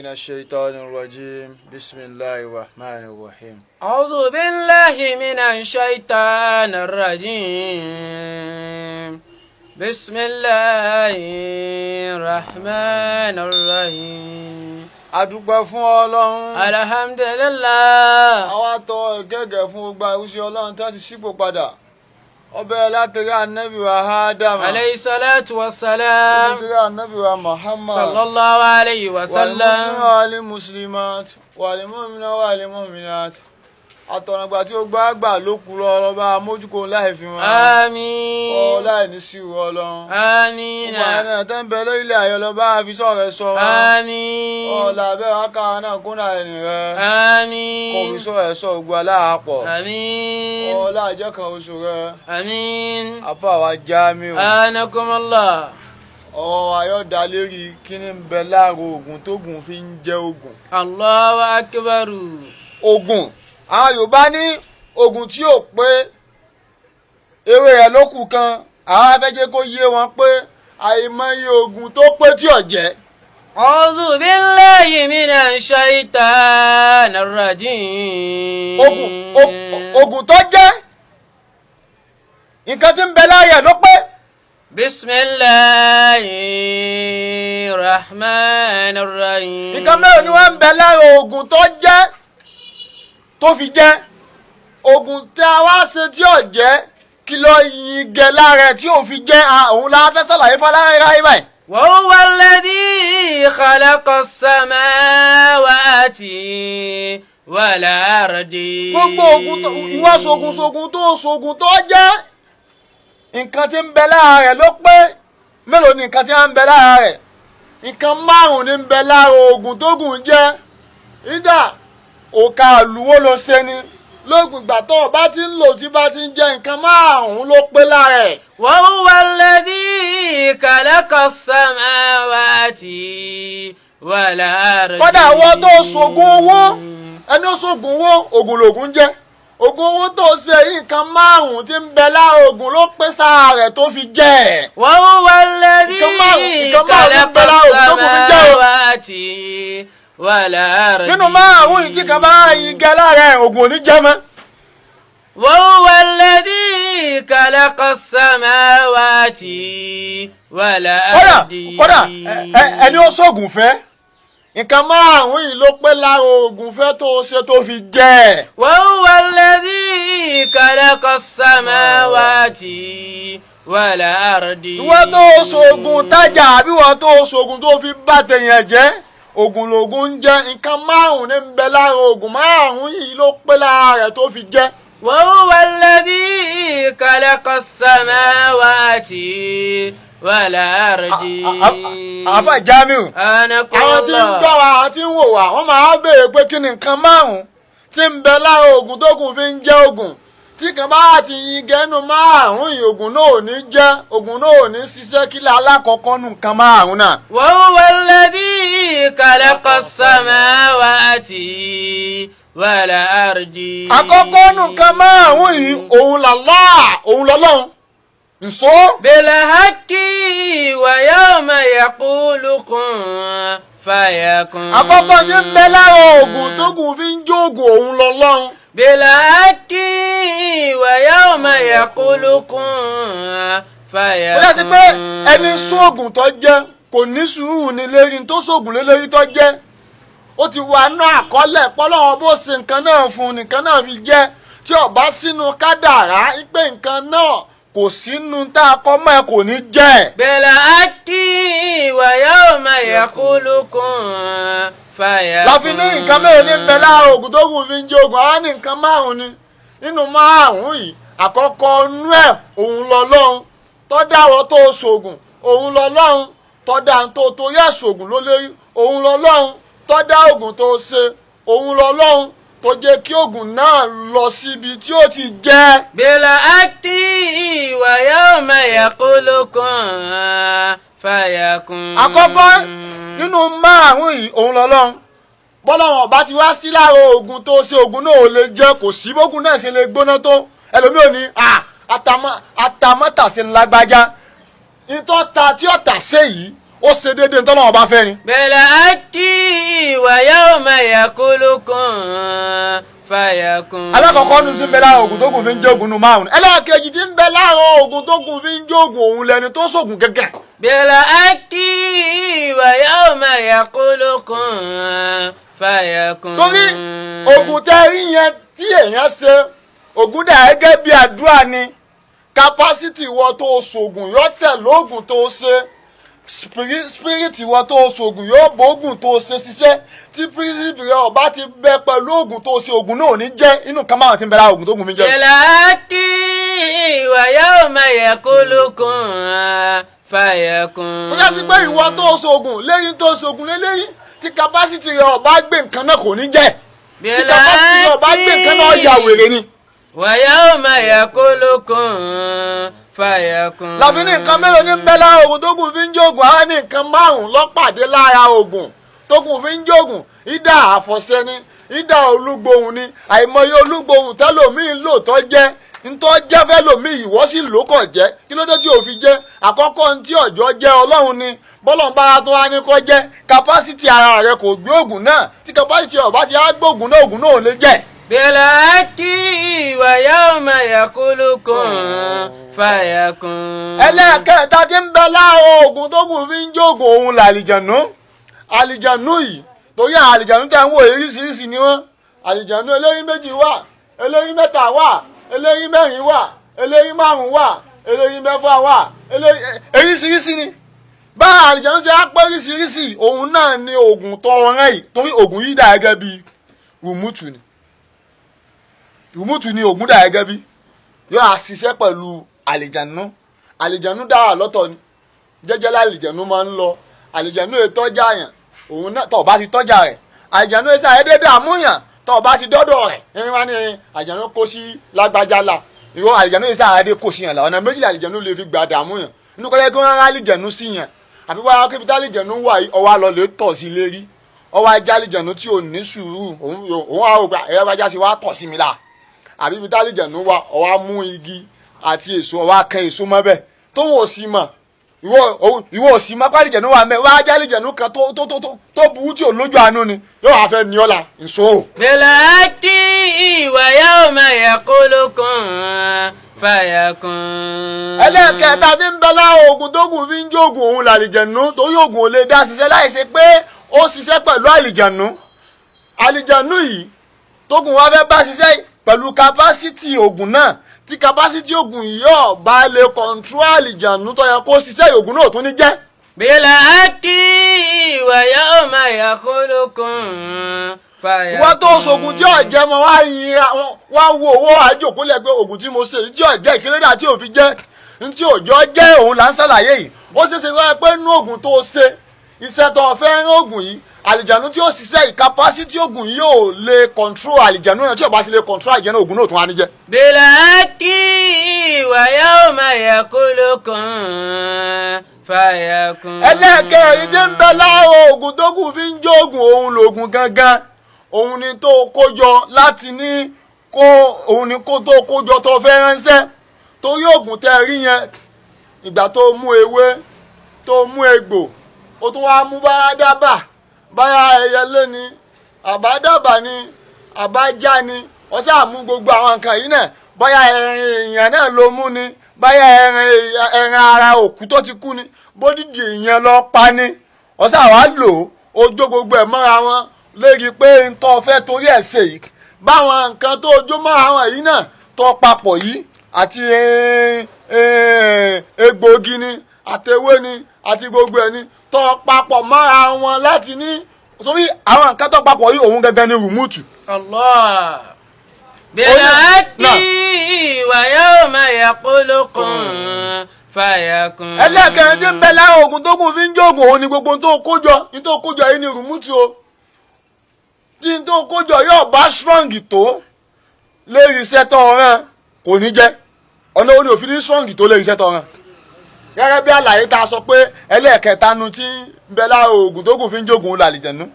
من الشيطان الرجيم. بسم الله الرحمن الرحيم. أعوذ بالله من الشيطان الرجيم. بسم الله الرحمن الرحيم. Adúpẹ́ fún Ọlọ́run. الحمد لله. Àwa tọ ìkẹ́gẹ́ fún gbogbo àrùsí Ọlọ́run tó ti sípò padà. Ọbẹ̀ látẹ̀rí ànábì wa Ádámà. عليه الصلاة والسلام. Látẹ̀rí ànábì wa Muhammad. صلى الله عليه وسلم. والمسلمات والمؤمنين والمؤمنات. Àtọ̀nàgbà tí ó gbá gbà ló kú lọ ọlọ́ba mójúkó láì fi wọn. آمين. Ọ láì ní sí ìwọ Ọlọ́run. آمين. Gbogbo àwọn náà tó ń bẹ lórílẹ̀ ayọ̀ lọ́ba àfisọ́ rẹ̀ sọ wọn. آمين. Ọ̀la abẹ́ wa ká náà kúnlá ẹni rẹ̀. Kò آمين. fi sọ ẹ̀ sọ gbogbo aláàpọ̀. آمين. Ọlá ìjọ kan oṣù rẹ̀. آمين. Àfa wa Jamiu. آنكم الله. Ọ̀rọ̀ wa yóò dá lérí kíní ń bẹ láàrọ̀ oògùn tóògùn fi ń jẹ́ oògùn. الله أكبر. Oògùn. Àwọn Yorùbá ní oògùn tí ò pé ewé rẹ̀ ló kù kan. Àwọn afẹ́jẹ́ kó yé wọn pé àìmọye oògùn tó pé tí ò jẹ́. أعوذ بالله من الشيطان الرجيم. Oògùn tó jẹ́ nǹkan tí ń bẹ láàrẹ̀ ẹ̀ ló pé. بسم الله الرحمن الرحيم. Nǹkan mẹ́rin ni wọ́n ń bẹ lára oògùn tó jẹ́ tó fi jẹ́ oògùn tí a wá ṣe tí ò jẹ́ kí ló yin gẹ lára ẹ̀ tí ò fi jẹ́ òun la fẹ́ ṣàlàyé fálára ráyé báyìí. وهو الذي خلق السماوات والأرض. Gbogbo oògùn tó ìwọ ṣoògùn ṣoògùn tó ṣoògùn tó jẹ́ nǹkan tí ń bẹ lára rẹ̀ ló pé. Mélòó ni nǹkan tí ń bẹ lára rẹ̀? Nǹkan márùn-ún ní ń bẹ lára oògùn tóògùn jẹ́. Ìdá òkà àlùwò ló ṣe ni lóògùn ìgbà tó o bá ti ń lò tí bá ti ń jẹ́ nǹkan márùn-ún ló pé lára ẹ̀. وهو الذي خلق السماوات والأرض. Kódà àwọn tó ṣoògùn owó, ẹni ó ṣoògùn owó, ògùn lògùn jẹ́. Ògùn owó tó ṣe yìí, nǹkan márùn-ún tí ń bẹ lára ògùn ló pé sára rẹ̀ tó fi jẹ́ ẹ̀. وهو الذي Nǹkan márùn-ún ń خلق bẹ lára ògùn tó kù fi jẹ́ o. السماوات والأرض. Nínú márùn-ún yìí, kíkan bá yin gẹ lára ẹ̀, ògùn ò ní jẹ́ mọ́. وهو الذي خلق السماوات Kódà والأرض. kódà ẹni ó ṣoògùn fẹ́, nǹkan márùn-ún yìí ló pé lára ògùn fẹ́ tó ṣe tó fi jẹ́ ẹ̀. وهو الذي خلق السماوات والأرض. Ìwọ tó ṣoògùn tájà àbí ìwọ tó ṣoògùn tó fi bá tèèyàn jẹ́, ògùn lògùn ń jẹ́. Nǹkan márùn-ún ní ń bẹ lára ògùn, márùn-ún yìí ló pé lára rẹ̀ tó fi jẹ́. وهو الذي خلق السماوات والأرض. Àfà Jamiu. أنكم Àwọn tí ń gbọ́ wa, àwọn tí ń wò wá, wọ́n máa béèrè pé kí ni nǹkan márùn-ún tí ń bẹ lára ògùn tógùn fi ń jẹ́ ògùn? Tí kan bá ti yin gẹ́nu márùn-ún yìí, ògùn náà ò ní jẹ́ ògùn náà, ò ní ṣiṣẹ́. Kí lẹ́ alákọ̀ọ́kọ́ nù nǹkan márùn-ún náà? وهو الذي خلق السماوات والأرض. Àkọ́kọ́ nù nǹkan márùn-ún yìí, òun làlá, òun lọ́lọ́run nsó. بالحق ويوم يقول كن فيكون. Àkọ́kọ́ ní ń bẹ lára ògùn tógùn fi ń jóògùn, òun lọ́lọ́run. بالحق ويوم يقول كن فيكون. Ó yà sí pé ẹni sóògùn tó jẹ́ kò ní sùúrù ní lérí tó sóògùn lé lérí tó jẹ́. Ó ti wà ná àkọọ́lẹ̀ pọ́lọ́wọ́n bó ṣe nǹkan náà fún nǹkan náà fi jẹ́. Tí ó bá sínú kádàrá pé nǹkan náà kò sínú tá a kọ́ mọ́ ẹ, kò ní jẹ́. بالحق ويوم يقول كن فيكون. Láfi ní nǹkan mẹ́rin ní bẹ lára ògùn tó gùn fi ń jẹ́ ògùn. Àwọn ní nǹkan márùn-ún ni. Nínú márùn-ún yìí, àkọ́kọ́ nú ẹ̀, òun lọ́lọ́run tó dáwọ́ tó ṣògùn, òun lọ́lọ́run tó dá tó torí ẹ̀ ṣògùn ló lérí, òun lọ́lọ́run tó dá ògùn tó ṣe, òun lọ́lọ́run tó jẹ́ kí ògùn náà lọ síbi tí ó ti jẹ́. بالحق ويوم يقول كن فيكون. Àkọ́kọ́ nínú márùn-ún yìí, òun lọ́lọ́run. Bọ́lọ́wọ̀n ọba ti wá sí lára oògùn tó ṣe, oògùn náà ò lè jẹ́. Kò sí bógùn náà ṣe lè gbóná tó, ẹlòmíì ò ní àtàmátàsé lágbájá ìtọ́ ta tí ó tà ṣe yìí. Ó ṣe déédéé ntọ́lọ́wọ́n bá fẹ́ ni. بالحق ويوم يقول كن فيكون. Alákọ̀ọ́kọ́ nu ti ń bẹ lára oògùn tó kùn fi ń jẹ́ oògùn nu márùn-ún. Ẹlẹ́ẹ̀kejì ti ń bẹ lára oògùn tó kùn fi ń jẹ́ oògùn, òun lẹni tó ṣoògùn gẹ́gẹ́. بالحق ويوم يقول كن فيكون. Torí oògùn tẹ́ rí yẹn tí èèyàn ṣe, oògùn dà gẹ́gẹ́ bí àdúrà ni. Capacity wọ tó ṣoògùn yóò tẹ̀ lóògùn tó ṣe. Spirit wọ tó ṣoògùn yóò bóògùn tó ṣe ṣiṣẹ́. Tí spirit rẹ ọba ti bẹ pẹ̀lú oògùn tó ṣe, oògùn náà ò ní jẹ́. Inú kan márùn tí ń bẹ lára oògùn tó gùn fi jẹ́. بالحق ويوم يقول كن فيكون. Tó yá sí pé ìwọ tó ṣoògùn lẹ́yìn tó ṣoògùn lẹ́yìn, tí capacity rẹ ọba gbé nǹkan náà, kò ní jẹ́. Tí capacity rẹ ọba gbé nǹkan náà, ya wèrè ni. ويوم يقول كن فيكون. Láfi ní nǹkan mélòó ní ń bẹ lára oògùn tó gùn fi ń jóògùn? Ara ní nǹkan márùn lọ́pàdé lára oògùn tó gùn fi ń jóògùn. Ìdá àfọ̀ṣẹ ni, ìdá olúgbòhùn ni. Àìmọye olúgbòhùn tẹ́lòmíín lò tó jẹ́ ntọ́ jẹ́ fẹ́lòmíì, ìwọ́ sì ló kọ̀ jẹ́. Kí ló dé tí ò fi jẹ́? Àkọ́kọ́ ntí ọ̀jọ́ jẹ́, Ọlọ́run ni. Bọ́lọ̀ bá tó wá ní kọ́ jẹ́, capacity ara rẹ kò gbé oògùn náà. Tí capacity ọ̀bá ti á gbé oògùn náà, oògùn náà ò lè jẹ́. بالحق ويوم يقول كن فيكون. Ẹlẹ́ẹ̀kẹta tí ń bẹ láàrọ̀ oògùn tó kù fi ń jóògùn, òun làlìjànú. Àlìjànú yìí, torí àwọn àlìjànú tẹ̀ ń wò, oríṣiríṣi ni wọ́n. Àlìjànú eléyìí méjì wà, eléyìí mẹ́ta wà, eléyìí mẹ́rin wà, eléyìí márùn wà, eléyìí mẹ́fà wà, eléyìí oríṣiríṣi ni. Bá àlìjànú ṣe á pé oríṣiríṣi, òun náà ni oògùn tó rán yìí, torí oògùn yìí dà gẹ́gẹ́ bí rùmùtù ni. Rùmùtù ni oògùn dà gẹ́gẹ́ bí yóò á ṣiṣẹ́ pẹ̀lú àlìjànú. Àlìjànú dára lọ́tọ̀ ni. Jẹ́jẹ́ lálìjànú máa ń lọ. Àlìjànú ètò yàn, òun náà tọ̀ bá ti tọ́jà rẹ̀, àlìjànú èsì àyẹ́dẹ́ dààmú yàn tọ̀ bá ti dọ́dọ̀ rẹ̀. Ẹni wá ní àlìjànú kó sí lágbájá la ìwọ, àlìjànú èsì àyẹ́dẹ́ kó sí yàn la. Ọ̀nà méjì àlìjànú lè fi gbà dààmú yàn: inú kọ́jà kí wọ́n rán àlìjànú sí yàn, àbí wáyà kébi tá àlìjànú wà yìí, ọwọ́ àlọ́ lè tọ̀ sí lérí. Ọwọ́ ajá àlìjànú tí ò ní sùúrù, òun á rò pé ẹ̀rọ ajá sí wá tọ̀ sí mi la, àbí ibi tá àlìjànú wà, ọwọ́ á mú igi àti èso, ọwọ́ á kan èso mọ́ bẹ́ẹ̀ tóun ò sì mọ̀. Ìwọ ò sì mọ̀ pálíjẹ̀nú wà mẹ́ wá jálíjẹ̀nú kan tó burú tí ò lójú àánú ni yóò wá fẹ́ ní ọ́ la nso. بالحق ويوم يقول كن فيكون. Ẹlẹ́ẹ̀kẹta tí ń bẹ láwọn oògùn tó gùn fi ń jóògùn, òun làlìjẹ̀nú, torí oògùn ò lè dá ṣiṣẹ́ láì ṣe pé ó ṣiṣẹ́ pẹ̀lú àlìjẹ̀nú. Àlìjẹ̀nú yìí tógùn wá fẹ́ bá ṣiṣẹ́ pẹ̀lú capacity oògùn náà, tí capacity oògùn yìí ò bá lè control àlìjẹ̀nú tó yẹ kó ṣiṣẹ́, oògùn náà ò tún ní jẹ́. بالحق ويوم يقول كن فيكون. Wọ́n tó sògùn tí ọ̀jẹ̀ mọ́ wá yíra wá wo owó àjòkólẹ̀ pé ògùn tí mo ṣe yìí tí ọ̀jẹ̀, ìkéré tí ò fi jẹ́ ntí òjò jẹ́, òun là ń ṣàlàyé yìí. Ó ṣeéṣe sọ pé inú ògùn tó ṣe, iṣẹ́ tó fẹ́ rán ògùn yìí, àlìjànú tí ó ṣiṣẹ́ yìí, capacity ògùn yìí ò lè control àlìjànú náà. Tí ò bá sì lè control àlìjànú, ògùn náà ò tún wá ní jẹ́. بالحق ويوم يقول كن فيكون. Ẹlẹ́ẹ̀kẹrin tí ń bẹ láàrọ̀ ògùn tó kù fi ń jó ògùn, òun lògùn gangan. Òun ni tó kójọ láti ní kó, òun ni kó tó kójọ tó fẹ́ ránṣẹ́. Torí ògùn tẹ́ rí yẹn, ìgbà tó mú ewé, tó mú egbò, ó tún wá mú báyá dábà, báyá ẹyẹlé ni, àbádábà ni, àbájá ni, wọ́n sáà mú gbogbo àwọn nǹkan yìí náà, báyá ẹran èèyàn náà ló mú ni, báyá ẹran ara òkú tó ti kú ni, bódìdì èèyàn lọ pa ni, wọ́n sáà wá lò ó, jó gbogbo ẹ̀ mọ́ra wọn lérí pé n tó fẹ́ torí ẹ̀ ṣe yìí, báwọn nǹkan tó jó mọ́ra wọn yìí náà tó papọ̀ yìí, àti egbòogi ni, àtewé ni, àti gbogbo ẹ̀ ni tó papọ̀ mọ́ra wọn láti ní, torí àwọn nǹkan tó papọ̀ yìí, òun gangan ni rùmúùtù. الله. بالحق ويوم يقول كن فيكون. Ẹlẹ́ẹ̀kẹrin tí ń bẹ lára oògùn tó kùn fi ń jóògùn, òun ni gbogbo tó kójọ ní tó kójọ yìí ni rùmúùtù o. Tí n tó kójọ yóò bá strong tó lérí iṣẹ́ tó rán, kò ní jẹ́. Ọ̀nà òní òfin ní strong tó lérí iṣẹ́ tó rán, gẹ́gẹ́ bí àlàyé tá a sọ pé ẹlẹ́ẹ̀kẹta nu tí ń bẹ lára oògùn tó kùn fi ń jóògùn làlìjẹ̀nú.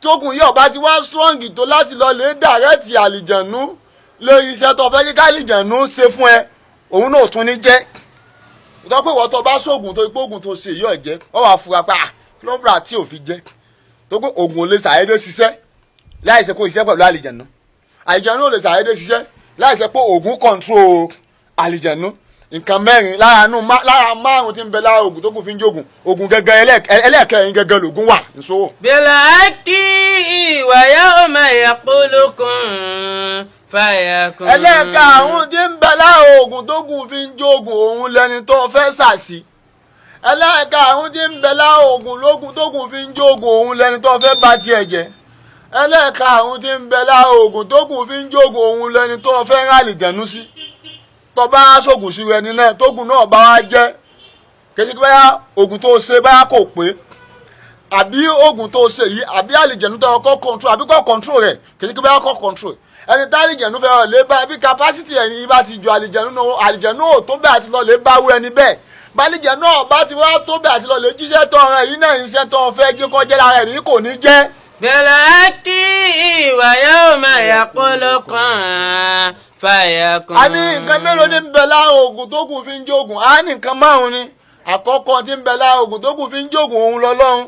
Tókùn yóò bá ti wá strong tó láti lọ lè direct àlìjẹ̀nú lórí iṣẹ́ tó fẹ́ kí kálìjẹ̀nú ṣe fún ẹ, òun náà tún ní jẹ́. Tó pé wọ́n tó bá sóògùn tó ipò ògùn tó ṣe yìí ọ̀jẹ́, wọ́n wàá fura pé kí ló ń fura tí ò fi jẹ́? Tó pé ògùn ò lè ṣàyédé ṣiṣẹ́ láì ṣe kó ṣiṣẹ́ pẹ̀lú àlìjẹ̀nu. Àlìjẹ̀nu ò lè ṣàyédé ṣiṣẹ́ láì ṣe pé ògùn control àlìjẹ̀nu. Nǹkan mẹ́rin lára inú lára márùn tí ń bẹ lára ògùn tó kù fi ń jógun, ògùn gẹ́gẹ́ ẹlẹ́ẹ̀kẹrin gẹ́gẹ́ lògùn wà nṣòwò. بالحق ويوم يقول كن فيكون. Ẹlẹ́ẹ̀karùn-ún tí ń bẹ lára ògùn tó kù fi ń jógun, òun lẹni tó fẹ́ sàsí. Ẹlẹ́ẹ̀karùn-ún tí ń bẹ lára ògùn lógún tó kù fi ń jógun, òun lẹni tó fẹ́ bà tiẹ̀ jẹ́. Ẹlẹ́ẹ̀karùn-ún tí ń bẹ lára ògùn tó kù fi ń jógun, òun lẹni tó fẹ́ rálì dẹ̀nu sí. Tó bá sògùn sí ẹni náà, tógùn náà bá wá jẹ́ kejì, báyà ògùn tó ṣe báyà kò pé, àbí ògùn tó ṣe yìí, àbí àlìjẹ̀nu tó kọ́ control, àbí kọ́ control rẹ̀, kejì báyà kọ́ control ẹni tá àlìjẹ̀nu fẹ́ lè bá, bí capacity ẹni bá ti ju àlìjẹ̀nu náà, àlìjẹ̀nu ò tó bẹ́ẹ̀ àti lọ lè bá wú ẹni bẹ́ẹ̀. Bálìjẹ̀nu náà bá ti wá tó bẹ́ẹ̀ àti lọ lè jíṣẹ́ tó ọ̀ràn yìí náà, iṣẹ́ tó fẹ́ jẹ́ kó jẹ́ lára ẹ̀ ní kò ní jẹ́. بالحق ويوم يقول كن فيكون. A ní nǹkan mélòó ní ń bẹ lára oògùn tó kù fi ń jógun? A ní nǹkan márùn ni. Àkọ́kọ́ tí ń bẹ lára oògùn tó kù fi ń jógun, òun lọ́lọ́run.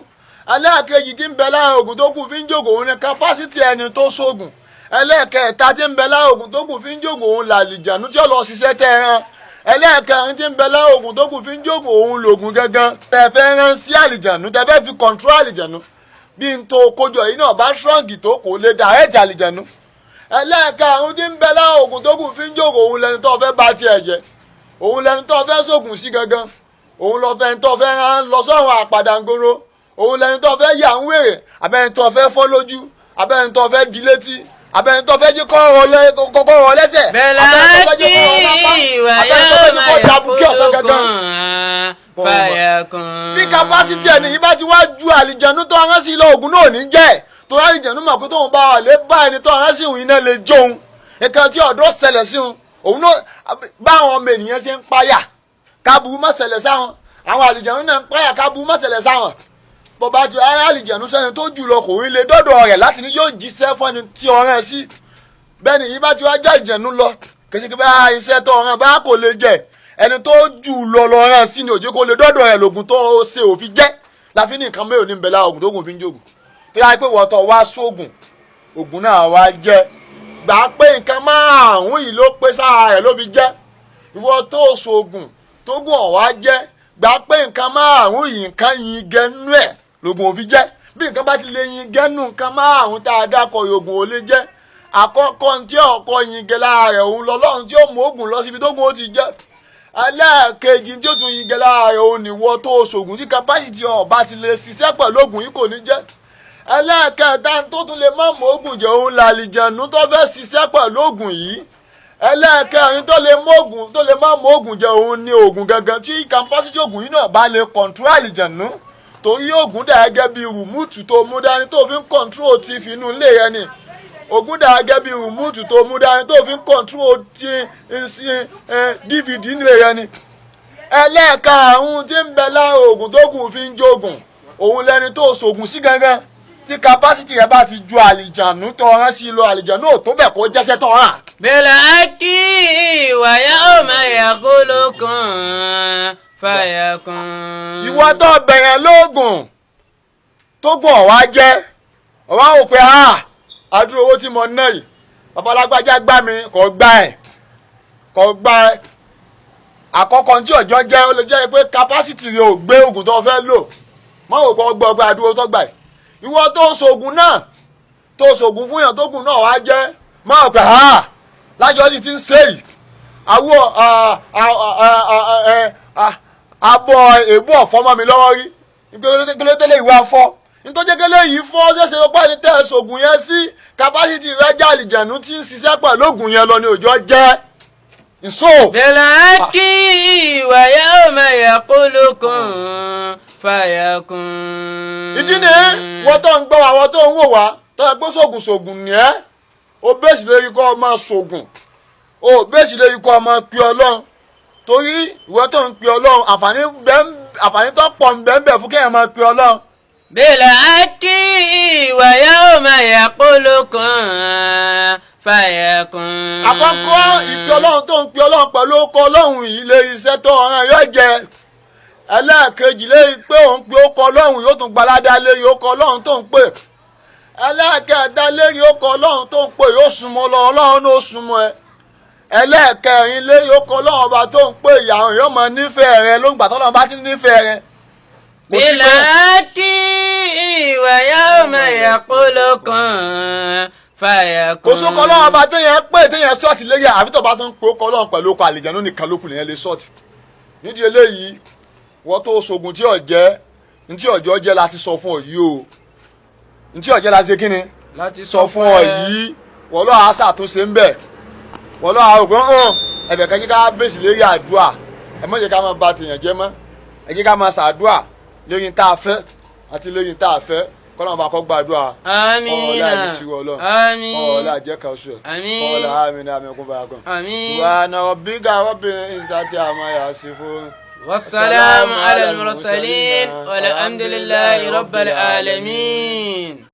Ẹlẹ́ẹ̀kejì tí ń bẹ lára oògùn tó kù fi ń jógun, òun ni capacity ẹni tó sóògùn. Ẹlẹ́ẹ̀kẹta tí ń bẹ lára oògùn tó kù fi ń jógun, òun làlìjànú tí ó lọ ṣiṣẹ́ tẹ́ ẹ rán. Ẹlẹ́ẹ̀kẹrin tí ń bẹ lára oògùn tó kù fi ń jógun, òun lògùn gangan tẹ́ fẹ́ rán sí àlìjànú, tẹ́ fẹ́ fi control àlìjànú. Bí n tó kójọ yìí náà bá strong tó, kò lè direct àlìjànú. Ẹlẹ́ẹ̀karùn-ún tí ń bẹ lára oògùn tó kù fi ń jógun, òun lẹni tó fẹ́ bá tiẹ̀ jẹ́, òun lẹni tó fẹ́ sóògùn sí gangan, òun lọ fẹ́ tó fẹ́ rán lọ sọ́run àpàdàngoro, òun lẹni tó fẹ́ yà ń wèrè, abẹ́ni tó fẹ́ fọ́ lójú, abẹ́ni tó fẹ́ di létí, abẹ́ni tó fẹ́ jí kọ́rọ̀ lẹ́sẹ̀, abẹ́ni tó fẹ́ jí kọ́rọ̀ lápá, abẹ́ni tó fẹ́ jí kọ́ dàbùkí ọ̀sán gangan. كن فيكون. Bí capacity ẹni yìí bá ti wá ju àlìjẹ̀nú tó rán sí lọ, ògùn náà ò ní jẹ́, torí àlìjẹ̀nú mọ̀ pé tóun bá wà lé bá ẹni tó rán sí òun, iná lè jóun, nǹkan tí ọ̀dọ́ ṣẹlẹ̀ sí òun. Òun náà, báwọn ọmọ ènìyàn ṣe ń páyà káburú má ṣẹlẹ̀ sáwọn, àwọn àlìjẹ̀nú náà ń páyà káburú má ṣẹlẹ̀ sáwọn. Bọ́ba ti ara àlìjẹ̀nú sẹ́ni tó jù lọ, kò ní lè dọ́dọ̀ rẹ̀ láti ní yóò jíṣẹ́ fún ẹni tí ọ̀ràn sí. Bẹ́ẹ̀ ni yìí bá ti wá já àlìjẹ̀nú lọ, kìí bá iṣẹ́ tó ọ̀ràn bá kò lè jẹ, ẹni tó jù lọ lọ rán sí ni òjò kó lè dọ́dọ̀ rẹ̀, lògùn tó ṣe òfin jẹ́. Láfi ní nǹkan mẹ́rin ní bẹ̀lá ògùn tó gùn fi ń jògùn. Tó yá pé wọ́n tó wá sóògùn, ògùn náà wá jẹ́, gbà pé nǹkan márùn-ún yìí ló pé sára rẹ̀ ló fi jẹ́. Ìwọ tó sóògùn tó gùn ọ̀wá jẹ́, gbà pé nǹkan márùn-ún yìí, nǹkan yin gẹnu ẹ̀ lògùn òfin jẹ́. Bí nǹkan bá ti lè yin gẹnu nǹkan márùn-ún tá a dákọ̀, ògùn ò lè jẹ́. Àkọ́kọ́ tí ọkọ̀ yin gẹ lára rẹ̀, òun lọ́lọ́run tí ó mú ògùn lọ síbi tó gùn ó ti jẹ́. Ẹlẹ́ẹ̀kejì tí ó tún yin gẹ lára rẹ̀, òun nìwọ tó sògùn tí capacity ọba ti lè ṣiṣẹ́ pẹ̀lú ògùn yìí, kò ní jẹ́. Ẹlẹ́ẹ̀kẹta tó tún lè má mú ògùn jẹ́, òun làlìjẹ̀nú tó fẹ́ ṣiṣẹ́ pẹ̀lú ògùn yìí. Ẹlẹ́ẹ̀kẹrin tó lè mú ògùn, tó lè má mú ògùn jẹ, òun ní ògùn gangan tí capacity ògùn yìí náà bá lè control àlìjẹ̀nú, torí ògùn dà gẹ́gẹ́ bí remote tó mú dání tó fi ń control TV inú ilé rẹ ni. Ògùn dà gẹ́gẹ́ bí remote tó mú dání tó fi ń control ti DVD nílé rẹ ni. Ẹlẹ́ẹ̀karùn-ún tí ń bẹ lára ògùn tó gùn fi ń jógùn, òun lẹni tó sògùn sí gangan, tí capacity rẹ bá ti ju àlìjànú tó rán sí lọ, àlìjànú ò tó bẹ̀ kó jẹ́sẹ́ tó rán. بالحق ويوم يقول كن فيكون. Ìwọ tó bẹ̀rẹ̀ lóògùn tó gùn ọ̀wá jẹ́, ọ̀wá ò pé ha àdúrà owó tí mo ná yìí, babalágbájá gbá mi, kò gbá ẹ̀, kò gbá ẹ̀. Àkọ́kọ́ tí ọjọ́ jẹ́, ó lè jẹ́ pé capacity rẹ ò gbé oògùn tó fẹ́ lò mọ́, ò kọ́ gbọ́ pé àdúró tó gbà ẹ̀. Ìwọ tó ṣoògùn náà, tó ṣoògùn fún yàn tó gùn náà wá jẹ́, mọ́ ò pé ha lájọ́ ti ń ṣe yìí, àwọ̀ abọ́ èébú ọ̀fọ́ mọ́ mi lọ́wọ́ rí, kílódé ìwé afọ́ nítorí kélé yìí fọ́ ṣẹ̀ṣẹ̀ ọpá ní tẹ́ ṣoògùn yẹn sí, capacity rẹ jẹ́ àlìjẹ̀nú tí ń ṣiṣẹ́ pẹ̀lú ògùn yẹn lọ ní òjò jẹ́ nso. بالحق ويوم يقول كن فيكون. Ìdí ni wọ́n tó ń gbọ́ àwọn tó ń wò wá tó ń gbọ́ sóògùn sóògùn ní ẹ́ o bẹ́ẹ̀sì lórí kọ́ ọ máa sóògùn, o bẹ́ẹ̀sì lórí kọ́ ọ máa pe Ọlọ́run, torí ìwọ tó ń pe Ọlọ́run, àǹfààní tó pọ̀ ń bẹ́ẹ̀ bẹ́ẹ̀ fún kéèyàn máa pe Ọlọ́run. بالحق ويوم يقول كن فيكون. Àkọ́kọ́, ìpè Ọlọ́run tó ń pe Ọlọ́run pẹ̀lú ọkọ̀ Ọlọ́run yìí lé iṣẹ́ tó ọ̀ràn yóò jẹ. Ẹlẹ́ẹ̀kejì, lé pé òun pe ọkọ̀ Ọlọ́run, yóò tún gbalada lérí ọkọ̀ Ọlọ́run tó ń pè. Ẹlẹ́ẹ̀kẹta, lérí ọkọ̀ Ọlọ́run tó ń pè, yóò súnmọ́ lọ, Ọlọ́run ló súnmọ́ ẹ. Ẹlẹ́ẹ̀kẹrin, lérí ọkọ̀ Ọlọ́run ọba tó ń pè, ìyàwó yóò mọ nífẹ̀ẹ́ rẹ ló ń gbà tọ́lọ́run bá ti nífẹ̀ẹ́ rẹ. Kò sí pé- بالحق ويوم يقول كن فيكون. Kò sóko Ọlọ́run ọba téèyàn pè téèyàn sọ́ọ̀tì lérí, àbí tó bá tún pé ó kọ Ọlọ́run pẹ̀lú ọkọ̀ àlìjẹ̀nú nìkan lókun lèyàn lè sọ́ọ̀tì. Nídìí eléyìí, wọ́n tó ṣoògùn tí ọ̀jẹ́ ntí ọ̀jọ́ jẹ́ la ti sọ fún ọ yìí o. Ntí ọ̀jẹ́ la ṣe kíni láti sọ fún ọ yìí. Wọ́n lọ́ọ́ àṣà tó ṣe ń bẹ̀, wọ́n lọ́ọ́ àwọn òpin hàn ẹ̀bẹ̀ kan kíkà bèsì lérí àdúà. Ẹ má jẹ́ ká máa ba tèèyàn jẹ́ mọ́, ẹ jẹ́ ká máa ṣàdúà lérí tá a fẹ́ àti lérí tá a fẹ́. Kọ́nà bá kọ́ gbàdúà. آمين. Ọ̀ọ́lá ìbísí Ọlọ́run. آمين. Ọ̀ọ́lá jẹ́ kan ṣe. آمين. Ọ̀ọ́lá àmín àmín kún báyà kan. آمين. Subhana rabbika rabbil izzati amma yasifun. والسلام على المرسلين والحمد لله رب العالمين.